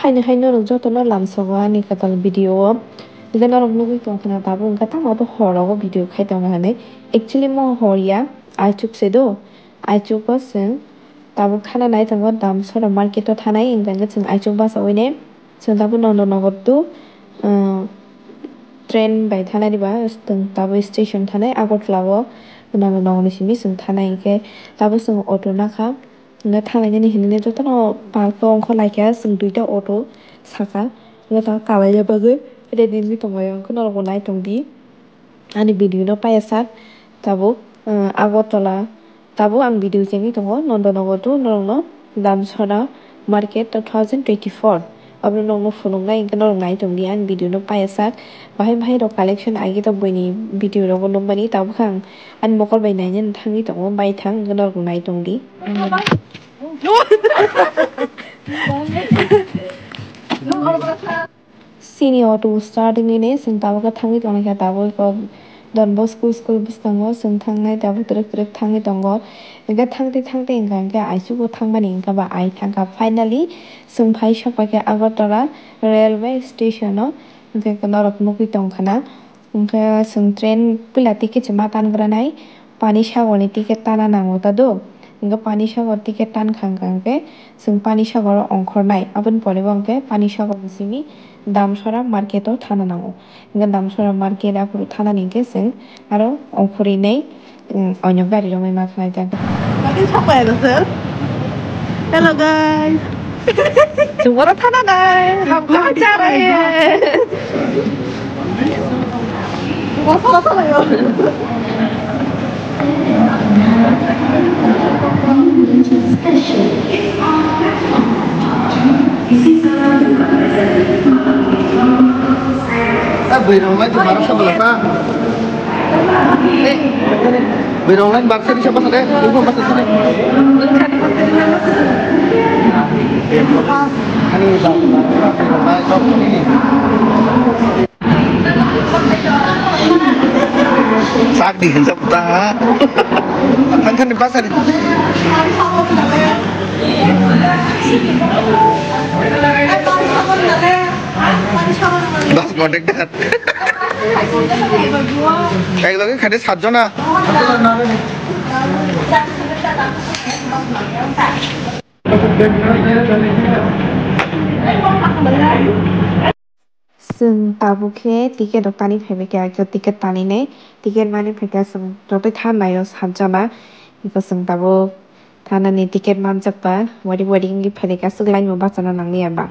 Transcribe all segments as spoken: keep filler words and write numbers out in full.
Ani hai norok jotono lamsogo ani kwtal video o. Hwnkhe norok nugwi tongkha na tabuk hwnkhe tamo bo hor rogo video khai tongo hinwi. Actually mo hor ya, aichuk se do. Aichuk o chwng tabuk thana nai tongo Damsora market o thanai, hwnkhe chwng aichuk basa ui nai. Chwng tabuk Nondonogor to, ah, train bai thanai diba, chwng tabuk station thanai Agartala o Nondonogor ni simi chwng thanai, hwnkhe tabuk chwng auto nakha. Hwnkhe thanglainani hinwi jotono park o ongkhorlaikha chwng duita auto saka. Hwnkhe tamo kalaina bagwi ready wngwi tonglaio, hwnkhe norokbo nai tongdi ani video no paiya sak. Tabuk, ah, Agartala, tabuk ang video chengwi tongo Nondonogor to norokno Damsora market two thousand twenty-four. Abono nokno phunuknai, hwnkhe norok nai tongdi ani video no paiya sak. Bahai bahai rok collection agi tok buini video rogo nukmani, tabuk ang ani mokol bai nainani thangwi tongo, bai thang, hwnkhe norok nai tongdi. Chini auto starting nini chwng tabuk khe thangwi tongkha, tabuk khe Don Bosco school bwskango chwng thangnai, tabuk twrwk twrwk thangwi tongo. Hwnkhe thangtwi thangtwi hwnkha hwnkhe aichugo thangmani hwnkha ba ai thangkha. Finally chwng phai sokphaikha Agartala railway station o, hwnkhe norok nugwi tongkha na. Hwnkhe chwng train puila ticket se ma tan granai, Pani Sagor ni ticket tana nango ta do. Hwnkhe Pani Sagor ticket tan kha hwnkha hwnkhe chwng Pani Sagor o ongkhornai, aboni pore bo hwnkhe Pani Sagor ni simi Damsora market o thana nango. Hwnkhe Damsora market aphuru thanani hwnkhe chwng aro ongkhorwi nai, um, oino gari romwi ma khnai ta. Hello guys. Chwng oro thana nai, ham kaham cha rai. Eh, bwrwi rok lai tongma rok sabala ta. Bwrwi rok lai baksa risa basa de, tungkol basa sini. Ani bwrwi rok lai tongma rok ni. Sak di hinsa puta. Thang thang ni basa ni. Bas conductor. Ek loge khade sat jona. Chwng tabuk khe ticket rok tani phaibai kha, khe ticket tani nai, ticket mani phaikha chwng jotoi thanai o sat jona, eko chwng tabuk thanani ticket manjak ba, wari wari wngwi phaikha, aswk line bo bachana nangya ba.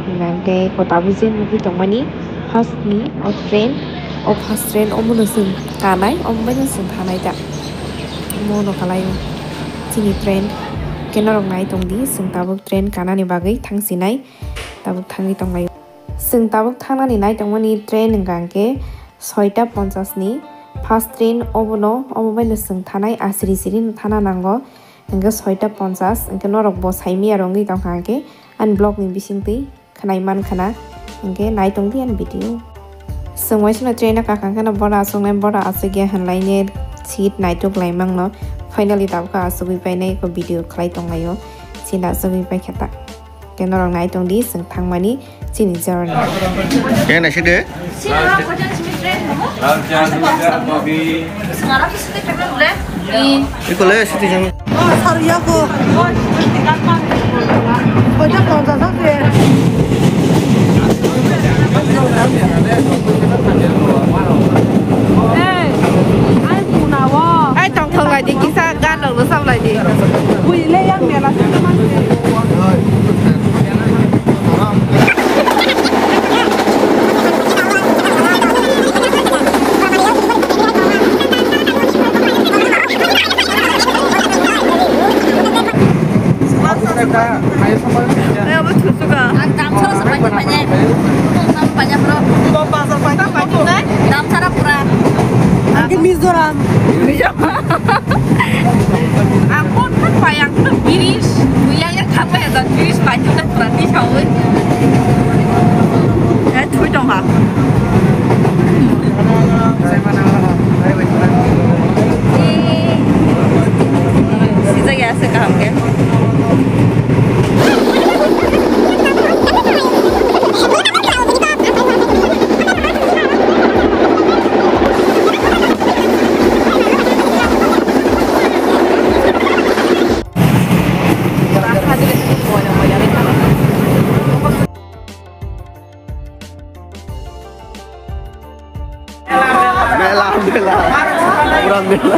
Hwnkhe eko tabuk je nugwi tongmani first ni o train, o first train omono chwng kanai, omo baino chwng thanai da. Omono kalai o chini train, khe norok nai tongdi, chwng tabuk train kanani bagwi thangsinai, tabuk thangwi tonglaio. Chwng tabuk thangnani naitongmani train hwnkha hwnkhe soita ponchas ni first train obono, omo baino chwng thanai asri siri no thana nango, hwnkhe soita ponchas, hwnkhe norok bo saimaya rwngwi tongkha hwnkhe ani vlog ni bisingtwi khwnai mankha na, hwnkhe naitongdi ani video. Chwng waisano train o kakha kheno bono aswknai, bono aswkya hwnlaine seat naitok laimangno, finally tabukhe aswkwi painai, eko video khlai tonglaio, chini aswkwi paikha ta. Khe norok nai tong di, chwng thangmani chini journey. Khe naisik de. Ikole citizen. Sariya ko. Oja ponchas ase. Hey, ai punao. Ai tong thong lai di, kisa gan rok no sam lai di. Bui le yang mela. Ang tamsa rok se painai, painai. Ang tamsa rok pura. Ang khe Mizoram. Mizoram. Ang kon kon pai, ang to biris. Buya ya khapai, ang biris pai to pura ti sawi. Eh, thui tong ha. Sijak ya se kaham khe. Mela. Pura mela.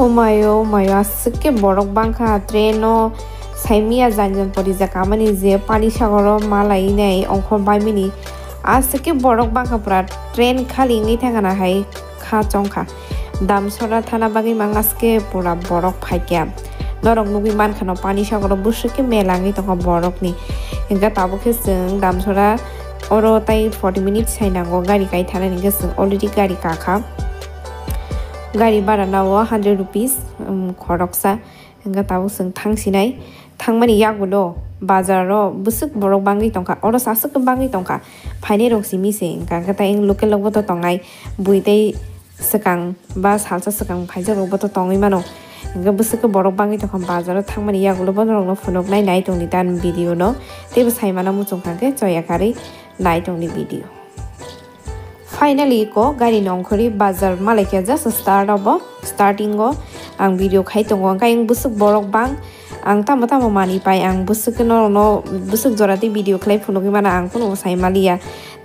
Omayo, omayo, aswk khe borok bangkha train o, saimanya janjan pori jak amani je pani sagoro malai nai ongkhor baimani. Aswk khe borok bangkha pura train khali wngwi thangana hai kha chongkha. Damsora thana bagwi mang aswk khe pura borok phaikha. Norok nugwi mankha no pani sagoro bwswk khe mela wngwi tongkha borokni. Hingkhe tabuk khe chwng Damsora oro tai forty minutes sai nango gari kai thana hingkhe chwng already gari kakha. Gari bara nao hundred rupees, um, khoroksa. Hingke tabuk chwng thang sinai. Thangmani yagulo bazar o bwswk borok bangwi tongkha. Oro aswk bangwi tongkha. Phainai rok simi se hingka hingke tai local rok bo to tongnai. Bui tei swkang ba salsa swkang phaijak rok bo to tongwi mano. Hingke bwswk borok bangwi tongkha bazar o thangmani yagulo bo norok no phunuknai nai tongdi ta video no. Tei bo sai mano muchung kha khe choya karwi nai tongdi video. Finally ko gari nongkhorwi bazar malaikha just start obo, starting o ang video khai tongo, hwnkhe ayang bwswk borok bang, ang tamo tamo manwi pai, ang bwswk norokno bwswk jora tei video khlai phunugwi mano, ang kunu sai maliya,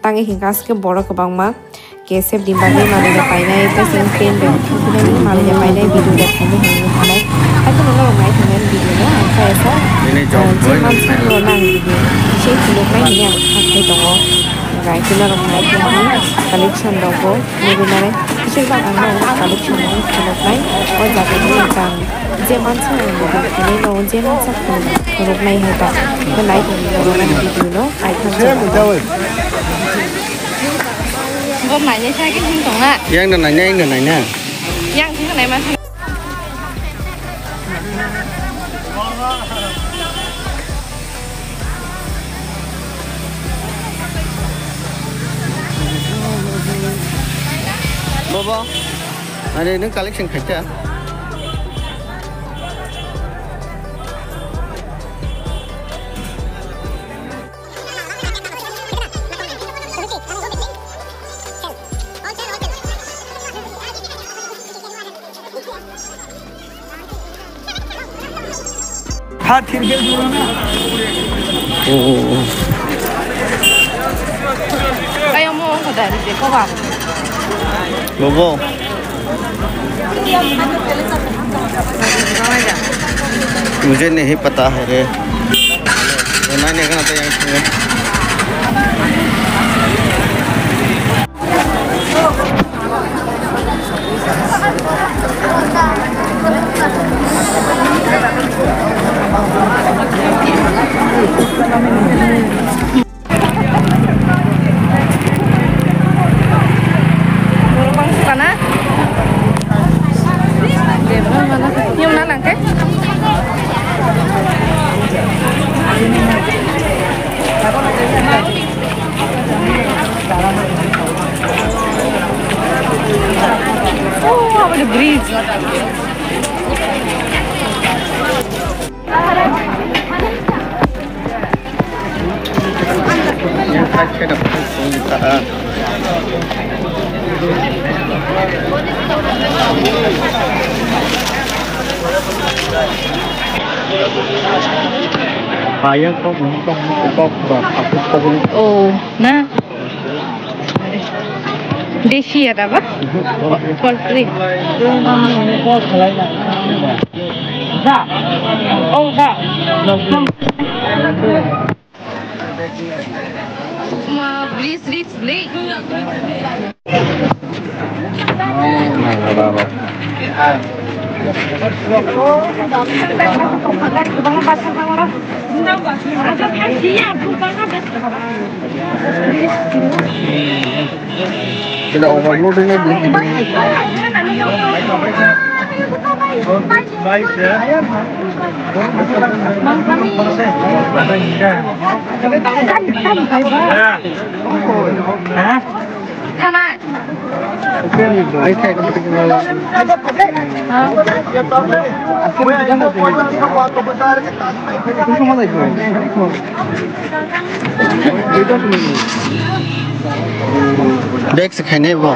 tangwi hinkhe aswk borok kwbangma K S F ni bagwi manwi rok painai, tei chwng train bai thangphilai manwi rok painai, video rok khainai hinwi thanai, haikhe norok nai thangnai video no ang kaya sa, je mansa norokno ang video se phunuknai hinwi ang kha khai tongo. Hingkhe norok nai tongdi collection rokbo nugwi mano. Kisubak ang norokno collection rok phunuknai. O jaga ni ang je mansa ang nugwi phunuknai, no je mansa phunuknai hai ta. Bo nai tongdi norok ani video no ai thang. Bo nainai sa khe him tongna. Yang no nainai, yang no nainai. Yang thik nai ma. Bobo, are nwng collection khaikha? Ha, thirkhe juro na. Oh, oh, oh. Ayo, mo ko dari de ko ba. Bobo. Mujhe nahi pata hai re. Nai ne kana tayang. Borok bangsa kana? Yung na lang ke? Oh, apa the bridge? Ayang kok, kok, kok, kok, kok, kok. Oh, na. Desi ya, apa? Poultry. Oh, sa. Please reach late. Kena overload ini di. Hah? Bag se khainai bo.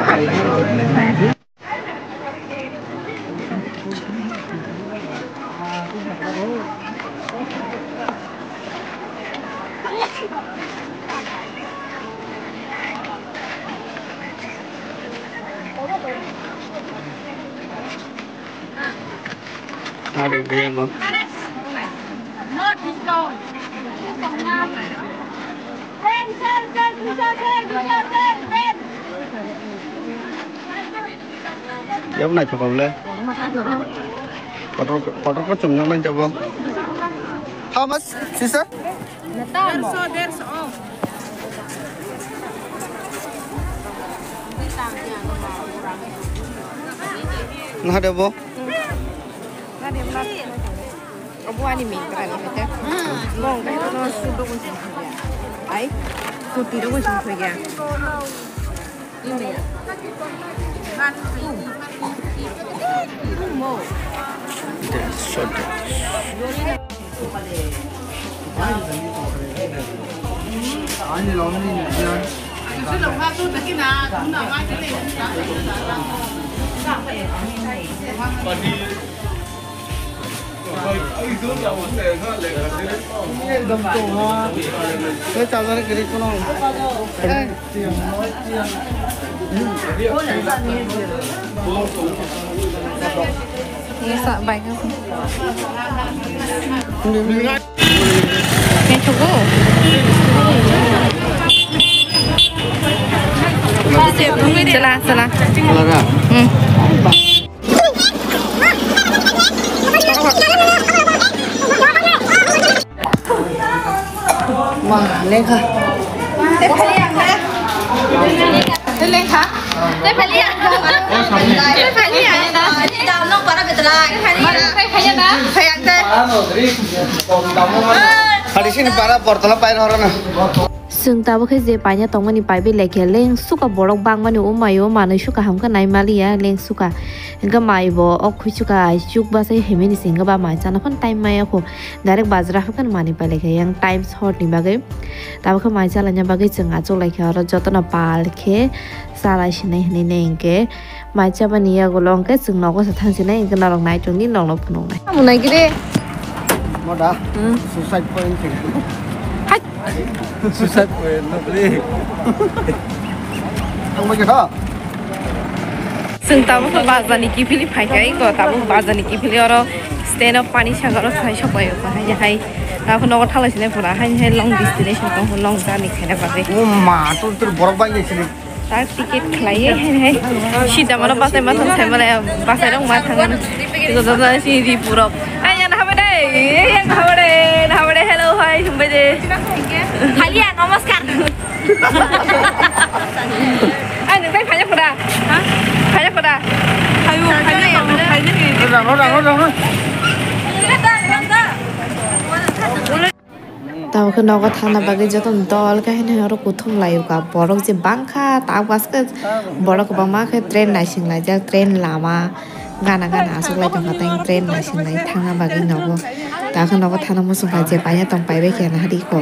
Yabo naithok le. Kotor, kotor ko chumjak nai jabo. How much, sister? Naha de bo? Obo ani min kani hete. Bong kai no sudo ko sing kya. Ai, kuti ro ko sing kya. Ini sak baik aku. Ini cukup. Salah, salah. Hmm. Ma, lengkha. Lengkha. Hari sini para portala pair horana. Chwng tabuk khe je paina tongmani paibai laikha, leng suka borok bangmani o mai o manwi suka hamkhe nai maliya leng suka. Hwnkhe mai bo o khwi suka ai chuk bachai himini singkhe ba mai chana phano time maya kho. Direct bazra phano manwi pai laikha yang time short ni bagwi. Tabuk khe mai chalaina bagwi chwng achuk laikha oro jotono pal khe chalai sinai hinwi ne hinkhe. Mai chabani yagulo hwnkhe chwng nogo se thangsinai, hwnkhe norok nai tongdi, norokno phunuknai. Tamo nai gide? Moda? Hmm. Suicide point khe. Hai! Suicide point no bri. Tamo khe da? Chwng tabuk bazarni kiphilwi phaikha, iko tabuk bazarni kiphilwi oro stand o pani saka oro sai sokbai o hai hai. Tabuk nogo thalai sinai pura hai hai long destination tong long journey khaina bagwi. O ma, to to borok bai sini. Tak ticket khlaiwi hai hai. Sita mano bachai ma thang sai male bachai rok ma thang. Iko joto si ri purok. Ai yang habai dai, yang habai dai, habai dai, hello, hi, humbai de. Halia, namaskar. Ai, nang tai phaya pura. Ha? Phaya pura. Hayu, hayu, hayu. Rano, rano, rano. Tabuk khe nogo thangna bagwi jotono dol khe haino oro kuthum laio ka. Borok je bangkha, tak bas khe borok kwbangma khe train naising laijak, train lama gana gana aswk lai tongkha, tei train naising lai thangna bagwi nogo. Tabuk khe nogo thangna muchungkha je paina tong paibai khe nahadi kho.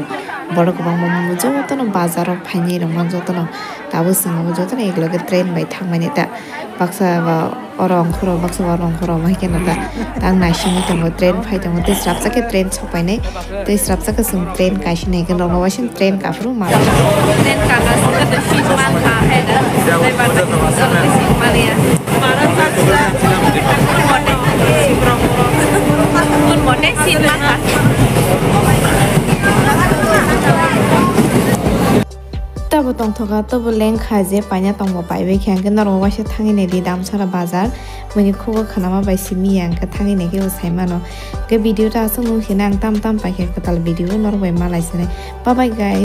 Borok kwbangma jotono bazar o phainai rokma jotono tabuk chwng jotono ekloge train bai thangmani ta. Baksa ba oro ongkhoro, baksa ba oro ongkhoro, omo hai kheno ta, ta ang naisingwi tongo, train phai tongo, tei srapsa khe train sok painai, tei srapsa khe chwng train kaisa nai khe rokno waisa train kaphuru ma. Train kaka singkhe tei seat mankha, hai da, driver bai seat maliya. Kun mote seat mankha. Thoka tobo lengkha je paina tongbo paibai khe, hwnkhe norok waisa thangwi naidi Damsara bazar, bini khugo khanama bai simi ya, hwnkhe thangwi naikhe bo saimano. Hwnkhe video ta aswk nung sini ang tam tam paikhe kwtal video norok bai malai sinai. Bye bye guys.